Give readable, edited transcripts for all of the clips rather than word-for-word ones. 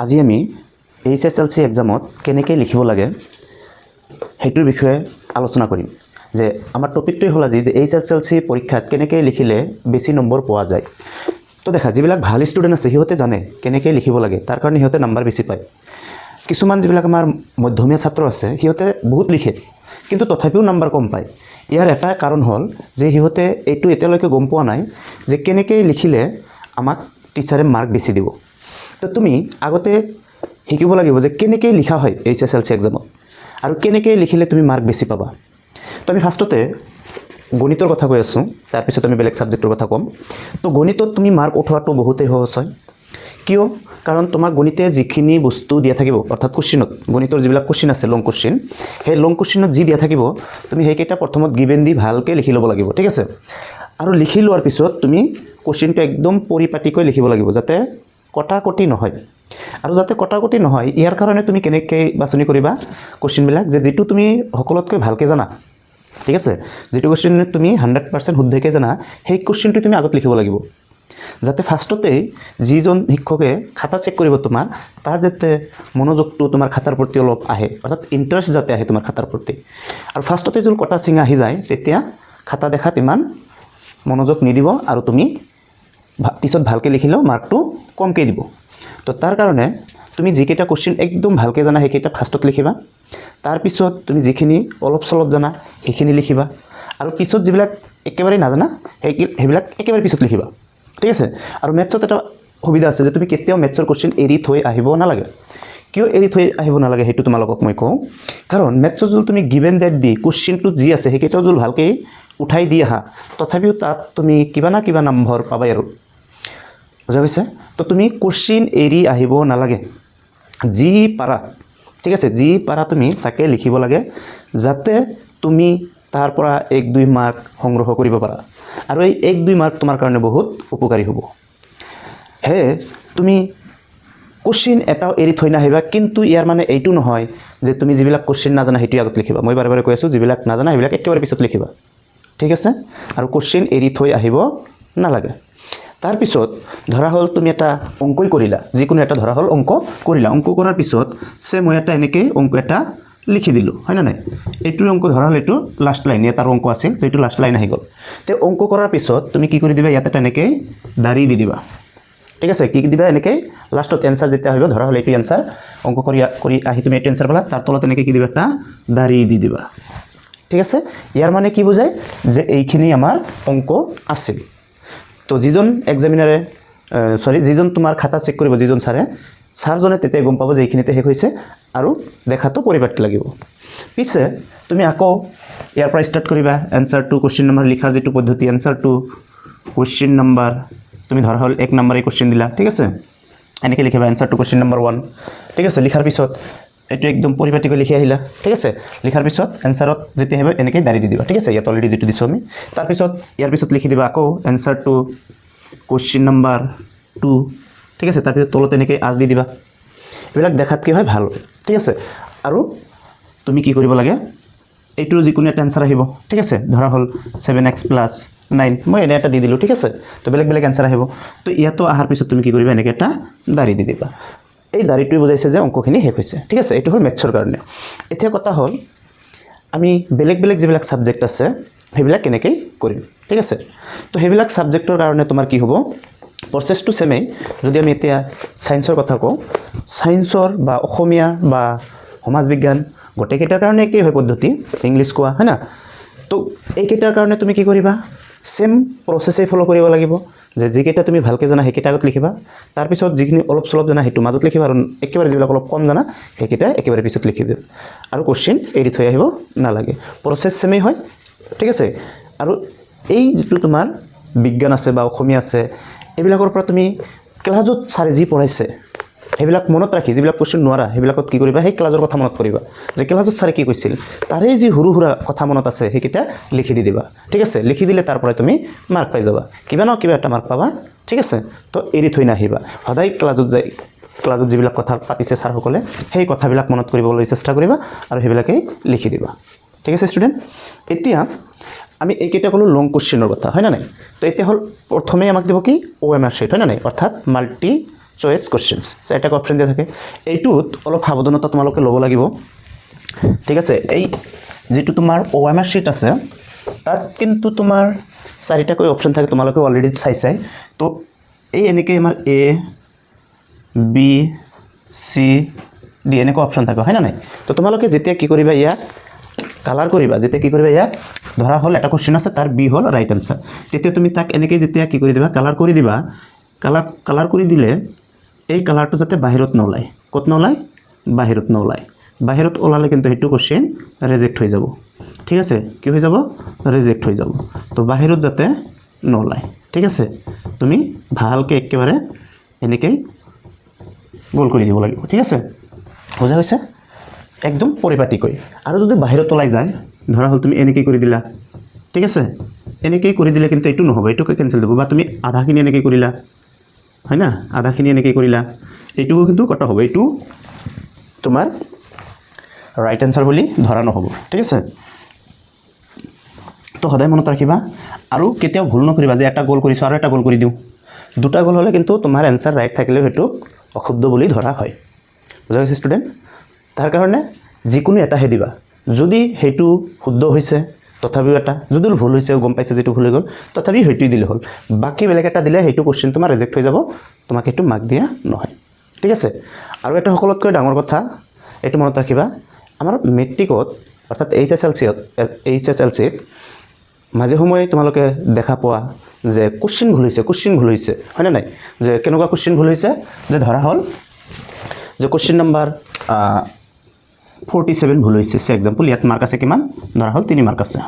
আজি আমি এইচএছএলচি এক্সামত কেনেকৈ লিখিব লাগে সেইটোৰ বিষয়ে আলোচনা কৰিম যে আমাৰ টপিকটোৱে হ'ল আজি যে এইচএছএলচি পৰীক্ষাত কেনেকৈ লিখিলে বেছি নম্বৰ পোৱা যায়। তো দেখা, যিবিলাক ভাল ষ্টুডেণ্ট আছে, সিহঁতে জানে কেনেকৈ লিখিব লাগে, তাৰ কাৰণে সিহঁতে নাম্বাৰ বেছি পায়। কিছুমান যিবিলাক আমাৰ মধ্যমীয়া ছাত্ৰ আছে, সিহঁতে বহুত লিখে, কিন্তু তথাপিও নাম্বাৰ কম পায়। ইয়াৰ এটা কাৰণ হ'ল যে সিহঁতে এইটো এতিয়ালৈকে গম পোৱা নাই যে কেনেকৈ লিখিলে আমাক টিচাৰে মাৰ্ক বেছি দিব। তো তুমি আগতে শিকিব লাগিব যে কেনেকৈ লিখা হয় এইচএছএলচি এক্সামত আৰু কেনেকৈ লিখিলে তুমি মাৰ্ক বেছি পাবা। তো আমি ফাৰ্ষ্টতে গণিতৰ কথা কৈ আছোঁ, তাৰপিছত আমি বেলেগ ছাবজেক্টৰ কথা ক'ম। তো গণিতত তুমি মাৰ্ক উঠোৱাটো বহুতেই সহজ হয়। কিয়? কাৰণ তোমাক গণিতে যিখিনি বস্তু দিয়া থাকিব, অৰ্থাৎ কুৱেশ্যনত, গণিতৰ যিবিলাক কুৱেশ্যন আছে, লং কুৱেশ্যন, সেই লং কুৱেশ্যনত যি দিয়া থাকিব, তুমি সেইকেইটা প্ৰথমত গিভেন দি ভালকৈ লিখি ল'ব লাগিব, ঠিক আছে? আৰু লিখি লোৱাৰ পিছত তুমি কুৱেশ্যনটো একদম পৰিপাটিকৈ লিখিব লাগিব, যাতে কটাকটি নহয়। আৰু যাতে কটাকটি নহয়, ইয়াৰ কাৰণে তুমি কেনেকৈ বাছনি কৰিবা কুৱেশ্যনবিলাক যে যিটো তুমি সকলোতকৈ ভালকৈ জানা, ঠিক আছে? যিটো কুৱেশ্যন তুমি 100% শুদ্ধকৈ জানা, সেই কুৱেশ্যনটো তুমি আগত লিখিব লাগিব, যাতে ফাৰ্ষ্টতেই যিজন শিক্ষকে খাতা চেক কৰিব তোমাৰ, তাৰ যাতে মনোযোগটো তোমাৰ খাতাৰ প্ৰতি অলপ আহে, অৰ্থাৎ ইণ্টাৰেষ্ট যাতে আহে তোমাৰ খাতাৰ প্ৰতি। আৰু ফাৰ্ষ্টতে যদি কটা চিঙা আহি যায়, তেতিয়া খাতা দেখাত ইমান মনোযোগ নিদিব আৰু তুমি পিছত ভালকৈ লিখিলেও মাৰ্কটো কমকৈ দিব। তো তাৰ কাৰণে তুমি যিকেইটা কুৱেশ্যন একদম ভালকৈ জানা, সেইকেইটা ফাৰ্ষ্টত লিখিবা। তাৰপিছত তুমি যিখিনি অলপ চলপ জানা, সেইখিনি লিখিবা। আৰু পিছত যিবিলাক একেবাৰেই নাজানা, সেইবিলাক একেবাৰে পিছত লিখিবা, ঠিক আছে? আৰু মেথছত এটা সুবিধা আছে যে তুমি কেতিয়াও মেথছৰ কুৱেশ্যন এৰি থৈ আহিব নালাগে। কিয় এৰি থৈ আহিব নালাগে, সেইটো তোমালোকক মই কওঁ। কাৰণ মেথছত যদি তুমি গিভেন ডেট দি কুৱেশ্যনটো যি আছে, সেইকেইটাও যদি ভালকৈ উঠাই দি আহা, তথাপিও তাত তুমি কিবা না কিবা নম্বৰ পাবাই আৰু। বুজা গৈছে? তো তুমি কুৱেশ্যন এৰি আহিব নালাগে। যি পাৰা, ঠিক আছে, যি পাৰা তুমি তাকে লিখিব লাগে, যাতে তুমি তাৰ পৰা এক দুই মাৰ্ক সংগ্ৰহ কৰিব পাৰা। আৰু এই এক দুই মাৰ্ক তোমাৰ কাৰণে বহুত উপকাৰী হ'ব। সেয়ে তুমি কুৱেশ্যন এটাও এৰি থৈ নাহিবা। কিন্তু ইয়াৰ মানে এইটো নহয় যে তুমি যিবিলাক কুৱেশ্যন নাজানা, সেইটোৱে আগত লিখিবা। মই বাৰে বাৰে কৈ আছোঁ, যিবিলাক নাজানা, সেইবিলাক একেবাৰে পিছত লিখিবা, ঠিক আছে? আৰু কুৱেশ্যন এৰি থৈ আহিব নালাগে। তাৰপিছত ধৰা হ'ল তুমি এটা অংকই কৰিলা, যিকোনো এটা ধৰা হ'ল অংক কৰিলা। অংক কৰাৰ পিছত চে মই এটা এনেকেই অংক এটা লিখি দিলোঁ, হয়নে নাই? এইটো অংক ধৰা হ'ল এইটো লাষ্ট লাইন, ইয়াত আৰু অংক আছিল, তো এইটো লাষ্ট লাইন আহি গ'ল। তে অংক কৰাৰ পিছত তুমি কি কৰি দিবা? ইয়াত এটা এনেকেই দাড়ি দি দিবা, ঠিক আছে? কি দিবা? এনেকৈ লাষ্টত এনচাৰ যেতিয়া আহিব, ধৰা হ'ল এইটো এনচাৰ, অংক কৰি কৰি আহি তুমি এইটো এনচাৰ পালা, তাৰ তলত এনেকৈ কি দিবা? এটা দাড়ি দি দিবা, ঠিক আছে? ইয়াৰ মানে কি বুজায় যে এইখিনি আমাৰ অংক আছিল। তো যিজন এক্সামিনাৰে, চৰি, যিজন তোমাৰ খাতা চেক কৰিব, যিজন ছাৰে, ছাৰজনে তেতিয়া গম পাব যে এইখিনিতে শেষ হৈছে আৰু দেখাটো পৰিপাটি লাগিব। পিছে তুমি আকৌ ইয়াৰ পৰা ষ্টাৰ্ট কৰিবা। এনচাৰ টু কুৱেশ্যন নম্বৰ লিখাৰ যিটো পদ্ধতি, এনচাৰ টু কুৱেশ্যন নম্বৰ, তুমি ধৰা হ'ল এক নম্বৰে কুৱেশ্যন দিলা, ঠিক আছে? এনেকৈ লিখিবা, answer to question number 1, ঠিক আছে? লিখাৰ পিছত এইটো একদম পৰিপাটিকৈ লিখি আহিলা, ঠিক আছে? লিখাৰ পিছত এনচাৰত যেতিয়া আহিব, এনেকৈ দাড়ি দি দিবা, ঠিক আছে? ইয়াত অলৰেডি যিটো দিছোঁ আমি। তাৰপিছত ইয়াৰ পিছত লিখি দিবা আকৌ এনচাৰ টু কুৱেশ্যন নম্বৰ 2, ঠিক আছে? তাৰপিছত তলত এনেকৈ আঁচ দি দিবা। এইবিলাক দেখাত কি হয়? ভাল হয়, ঠিক আছে? আৰু তুমি কি কৰিব লাগে? এইটোৰ যিকোনো এটা এনচাৰ আহিব, ঠিক আছে? ধৰা হ'ল 7 এক্স প্লাছ 9, মই এনে এটা দি দিলোঁ, ঠিক আছে? তো বেলেগ বেলেগ এনচাৰ আহিব। তো ইয়াতো অহাৰ পিছত তুমি কি কৰিবা? এনেকৈ এটা দাড়ি দি দিবা। এই দাড়িটোৱে বুজাইছে যে অংকখিনি শেষ হৈছে, ঠিক আছে? এইটো হ'ল মেথছৰ কাৰণে। এতিয়া কথা হ'ল আমি বেলেগ বেলেগ যিবিলাক ছাবজেক্ট আছে, সেইবিলাক কেনেকৈ কৰিম, ঠিক আছে? তো সেইবিলাক ছাবজেক্টৰ কাৰণে তোমাৰ কি হ'ব? প্ৰচেছটো ছেমেই। যদি আমি এতিয়া ছায়েন্সৰ কথা কওঁ, ছায়েন্সৰ বা অসমীয়া বা সমাজ বিজ্ঞান, গোটেইকেইটাৰ কাৰণে একেই হয় পদ্ধতি। ইংলিছ কোৱা হয় না? তো এইকেইটাৰ কাৰণে তুমি কি কৰিবা? ছেম প্ৰচেছেই ফ'ল' কৰিব লাগিব যে যিকেইটা তুমি ভালকৈ জানা, সেইকেইটা আগত লিখিবা। তাৰপিছত যিখিনি অলপ চলপ জানা, সেইটো মাজত লিখিবা। আৰু একেবাৰে যিবিলাক অলপ কম জানা, সেইকেইটা একেবাৰে পিছত লিখিবা। আৰু কুৱেশ্যন এৰি থৈ আহিব নালাগে। প্ৰচেছ ছেমেই হয়, ঠিক আছে? আৰু এই যিটো তোমাৰ বিজ্ঞান আছে বা অসমীয়া আছে, এইবিলাকৰ পৰা তুমি ক্লাছত ছাৰে যি পঢ়াইছে, সেইবিলাক মনত ৰাখি যিবিলাক কুৱেশ্যন নোৱাৰা, সেইবিলাকত কি কৰিবা? সেই ক্লাছৰ কথা মনত কৰিবা যে ক্লাছত ছাৰে কি কৈছিল। তাৰে যি সৰু সুৰা কথা মনত আছে, সেইকেইটা লিখি দি দিবা, ঠিক আছে? লিখি দিলে তাৰ পৰাই তুমি মাৰ্ক পাই যাবা, কিবা ন কিবা এটা মাৰ্ক পাবা, ঠিক আছে? তো এৰি থৈ নাহিবা। সদায় ক্লাছত যাই ক্লাছত যিবিলাক কথা পাতিছে ছাৰসকলে, সেই কথাবিলাক মনত কৰিবলৈ চেষ্টা কৰিবা আৰু সেইবিলাকেই লিখি দিবা, ঠিক আছে ষ্টুডেণ্ট? এতিয়া আমি এইকেইটা ক'লোঁ লং কুৱেশ্যনৰ কথা, হয় নে নাই? তো এতিয়া হ'ল প্ৰথমে আমাক দিব কি? অ'এমআৰ শ্বিট, হয় নে নাই? অৰ্থাৎ মাল্টি choice questions. চাৰিটাকৈ অপশ্যন দিয়া থাকে। এইটোত অলপ সাৱধানতা তোমালোকে ল'ব লাগিব, ঠিক আছে? এই যিটো তোমাৰ অ' এম আৰ শ্বীট আছে, তাত কিন্তু তোমাৰ চাৰিটাকৈ অপশ্যন থাকে, তোমালোকে অলৰেডি চাই চাই। তো এই এনেকৈ আমাৰ এ, বি, চি, ডি এনেকুৱা অপশ্যন থাকে, হয় নে নাই? তো তোমালোকে যেতিয়া কি কৰিবা, ইয়াক কালাৰ কৰিবা, যেতিয়া কি কৰিবা, ইয়াক ধৰা হ'ল এটা কুৱেশ্যন আছে, তাৰ বি হ'ল ৰাইট এনচাৰ, তেতিয়া তুমি তাক এনেকৈ যেতিয়া কি কৰি দিবা, কালাৰ কৰি দিবা। কালাৰ কৰি দিলে এই কালাৰটো যাতে বাহিৰত নোলায়। ক'ত নোলায়? বাহিৰত নোলায়। বাহিৰত ওলালে কিন্তু সেইটো কুৱেশ্যন ৰিজেক্ট হৈ যাব, ঠিক আছে? কি হৈ যাব? ৰিজেক্ট হৈ যাব। তো বাহিৰত যাতে নোলায়, ঠিক আছে, তুমি ভালকৈ একেবাৰে এনেকেই গোল কৰি দিব লাগিব, ঠিক আছে? বুজা হৈছে? একদম পৰিপাটিকৈ। আৰু যদি বাহিৰত ওলাই যায়, ধৰা হ'ল তুমি এনেকৈ কৰি দিলা, ঠিক আছে, এনেকেই কৰি দিলে কিন্তু এইটো নহ'ব, এইটোকে কেঞ্চেল দিব। বা তুমি আধাখিনি এনেকৈ কৰিলা, হয় না, আধাখিনি এনেকৈ কৰিলা, এইটোও কিন্তু কটা হ'ব, এইটো তোমাৰ ৰাইট এনচাৰ বুলি ধৰা নহ'ব, ঠিক আছে? তো সদায় মনত ৰাখিবা আৰু কেতিয়াও ভুল নকৰিবা যে এটা গোল কৰিছোঁ আৰু এটা গোল কৰি দিওঁ। দুটা গোল হ'লে কিন্তু তোমাৰ এনচাৰ ৰাইট থাকিলেও সেইটোক অশুদ্ধ বুলি ধৰা হয়। বুজা গৈছে ষ্টুডেণ্ট? তাৰ কাৰণে যিকোনো এটাহে দিবা। যদি সেইটো শুদ্ধ হৈছে তথাপিও এটা, যদি ভুল হৈছে, গম পাইছে যিটো ভুল হৈ গ'ল, তথাপি সেইটোৱে দিলে হ'ল। বাকী বেলেগ এটা দিলে সেইটো কুৱেশ্যন তোমাৰ ৰিজেক্ট হৈ যাব, তোমাক সেইটো মাৰ্ক দিয়া নহয়, ঠিক আছে? আৰু এটা সকলোতকৈ ডাঙৰ কথা এইটো মনত ৰাখিবা, আমাৰ মেট্ৰিকত অৰ্থাৎ এইচ এছ এল চিত মাজে সময়ে তোমালোকে দেখা পোৱা যে কুৱেশ্যন ভুল হৈছে, কুৱেশ্যন ভুল হৈছে, হয়নে নাই? যে কেনেকুৱা কুৱেশ্যন ভুল হৈছে যে ধৰা হ'ল যে কুৱেশ্যন নাম্বাৰ 47 ভুল হৈছে। চে এক্সাম্পল, ইয়াত মাৰ্ক আছে কিমান? ধৰা হ'ল 3 মাৰ্ক আছে।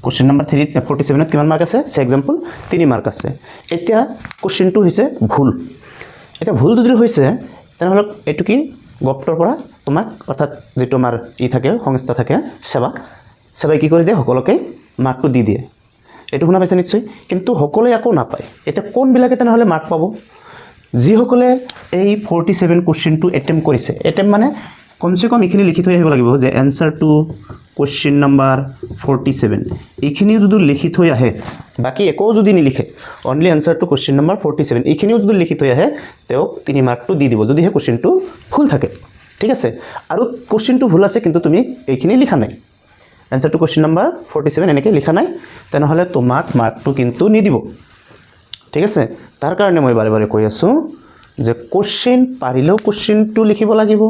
কুৱেশ্যন নাম্বাৰ 47ত কিমান মাৰ্ক আছে? চে এক্সাম্পল, 3 মাৰ্ক আছে। এতিয়া কুৱেশ্যনটো হৈছে ভুল। এতিয়া ভুল যদি হৈছে, তেনেহ'লে এইটো কি গপ্তৰ পৰা তোমাক, অৰ্থাৎ যিটো আমাৰ ই থাকে, সংস্থা থাকে, সেৱা, সেৱাই কি কৰি দিয়ে? সকলোকে মাৰ্কটো দি দিয়ে। এইটো শুনা পাইছে নিশ্চয়। কিন্তু সকলোৱে আকৌ নাপায়। এতিয়া কোনবিলাকে তেনেহ'লে মাৰ্ক পাব? যিসকলে এই 47 কুৱেশ্যনটো এটেম্প কৰিছে। এটেম্প মানে কমচে কম এইখিনি লিখি থৈ আহিব লাগিব যে answer to question number 47। এইখিনিও যদি লিখি থৈ আহে, বাকী একো যদি নিলিখে, only answer to question number 47 এইখিনিও যদি লিখি থৈ আহে, তেওঁক 3 মাৰ্কটো দি দিব, যদিহে কুৱেশ্যনটো ভুল থাকে, ঠিক আছে? আৰু কুৱেশ্যনটো ভুল আছে, কিন্তু তুমি এইখিনি লিখা নাই, answer to question number 47 এনেকৈ লিখা নাই, তেনেহ'লে তোমাক মাৰ্কটো কিন্তু নিদিব, ঠিক আছে? তাৰ কাৰণে মই বাৰে বাৰে কৈ আছোঁ যে কুৱেশ্যন পাৰিলেও কুৱেশ্যনটো লিখিব লাগিব।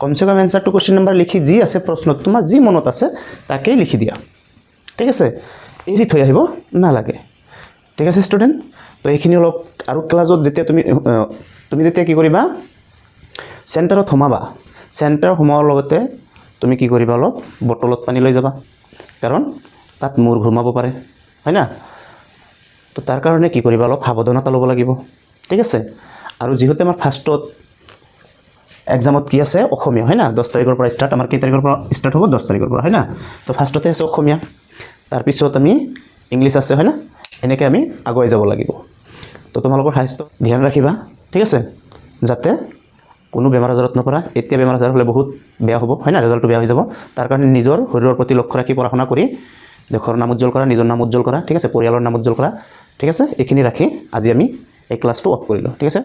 কমচে কম এনচাৰ টু কুৱেশ্যন নাম্বাৰ লিখি, যি আছে প্ৰশ্নত তোমাৰ যি মনত আছে তাকেই লিখি দিয়া, ঠিক আছে? এৰি থৈ আহিব নালাগে, ঠিক আছে ষ্টুডেণ্ট? তো এইখিনি অলপ। আৰু ক্লাছত যেতিয়া তুমি যেতিয়া কি কৰিবা, চেণ্টাৰত সোমাবা, চেণ্টাৰ সোমোৱাৰ লগতে তুমি কি কৰিবা, অলপ বটলত পানী লৈ যাবা, কাৰণ তাত মূৰ ঘূমাব পাৰে, হয় না? তো তাৰ কাৰণে কি কৰিবা, অলপ সাৱধানতা ল'ব লাগিব, ঠিক আছে? আৰু যিহেতু আমাৰ ফাৰ্ষ্টত এক্সামত কি আছে? অসমীয়া, হয় না? 10 তাৰিখৰ পৰা ষ্টাৰ্ট। আমাৰ কেই তাৰিখৰ পৰা ষ্টাৰ্ট হ'ব? 10 তাৰিখৰ পৰা, হয় না? তো ফাৰ্ষ্টতে আছে অসমীয়া, তাৰপিছত আমি ইংলিছ আছে, হয় না? এনেকৈ আমি আগুৱাই যাব লাগিব। তো তোমালোকৰ স্বাস্থ্য ধ্যান ৰাখিবা, ঠিক আছে, যাতে কোনো বেমাৰ আজাৰত নপৰা। এতিয়া বেমাৰ আজাৰ হ'লে বহুত বেয়া হ'ব, হয় না? ৰেজাল্টটো বেয়া হৈ যাব। তাৰ কাৰণে নিজৰ শৰীৰৰ প্ৰতি লক্ষ্য ৰাখি পঢ়া শুনা কৰি দেশৰ নাম উজ্জ্বল কৰা, নিজৰ নাম উজ্জ্বল কৰা, ঠিক আছে, পৰিয়ালৰ নাম উজ্জ্বল কৰা, ঠিক আছে? এইখিনি ৰাখি আজি আমি এই ক্লাছটো অফ কৰিলোঁ, ঠিক আছে?